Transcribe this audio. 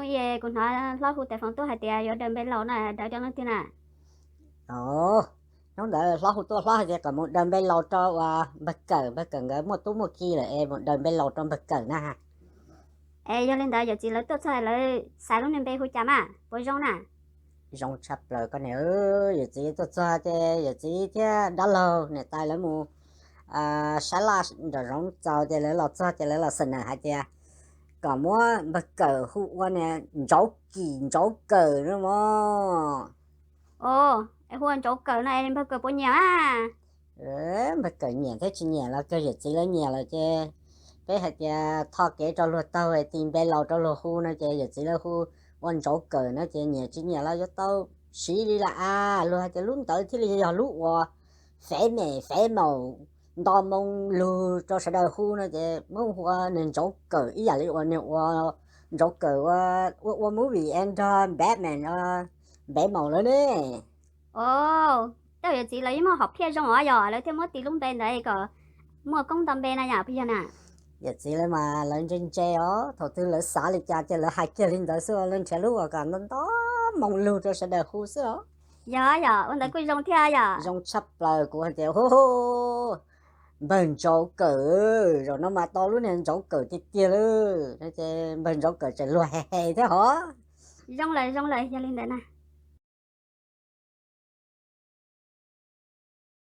Kuv hnov hlob hu tes foos tuaj hais tias yuav daws npe laus no, daws rau leej twg na? Os, hnub ntawd hlob hu tuaj, hlob hais tias kom mus daws npe laus rau uas npawg Kawm, npawg Kawm nkawd muaj tub muaj ki lawm es mus daws npe laus rau npawg Kawm na. Es yog li ntawd yawm txiv lawv tuaj txog lawv xaiv lub niag npe hu cas mas puas zoo na? Zoo tshaj plaws koj niam, yawm txiv tuaj txog ces yawm txiv thiab dab laug niam tais lawv mus saib laj nraum zoov txaus ces lawv los txog ces lawv los xam nam hais tias kom muab npawg Kawm hu ua niag Ntsauv Kim Ntsauv Kawm no mog. Os, hu ua Ntsauv Kawm no es npawg Kawm puas nyiam a? Npawg Kawm nyiam thiab tsis nyiam los kawg, yawm txiv lawv nyiam lawm ces peb hais tias tho kev rau luag taug es tis npe laus rau luag hu no ces yawm txiv lawv hu ua Ntsauv Kawm no ces nyiam tsis nyiam los yuav tau siv li lawm a. Luag hais tias lub ntawd thiaj li yog lub uas fev mem fev maum, nto moo lug rau sawv daws hu no ces muab hu ua niag Ntsauv Kawm ib yam li uas niag ua Ntsauv Kawm ua ua movie es nrog Batman npev maum lawm ne. Os, tej yawm txiv lawv yeej muaj hom phiaj zoo os, yog lawv thiaj muab tis lub npe ntawd kom muaj koob nto npe na yom, puas yog na? Yawm txiv lawv mas lawv ntse ntse os, thaum twg lawv xav li cas ces lawv hais kiag li ntawd xwb, lawv nrhiav lub uas kom nto nto moo lug rau sawv daws hu xwb os. Yog yog, ua ntawd kuj zoo thiab yom. Zoo tshaj plaws, kuv hais tias npawg Ntsauv Kawm, zaum no mas tau lub niag Ntsauv Kawm tiag tiag lawm no ces npawg Ntsauv Kawm tseem luag he he thiab hov. Zoo lawm zoo lawm, yog li ntawd na.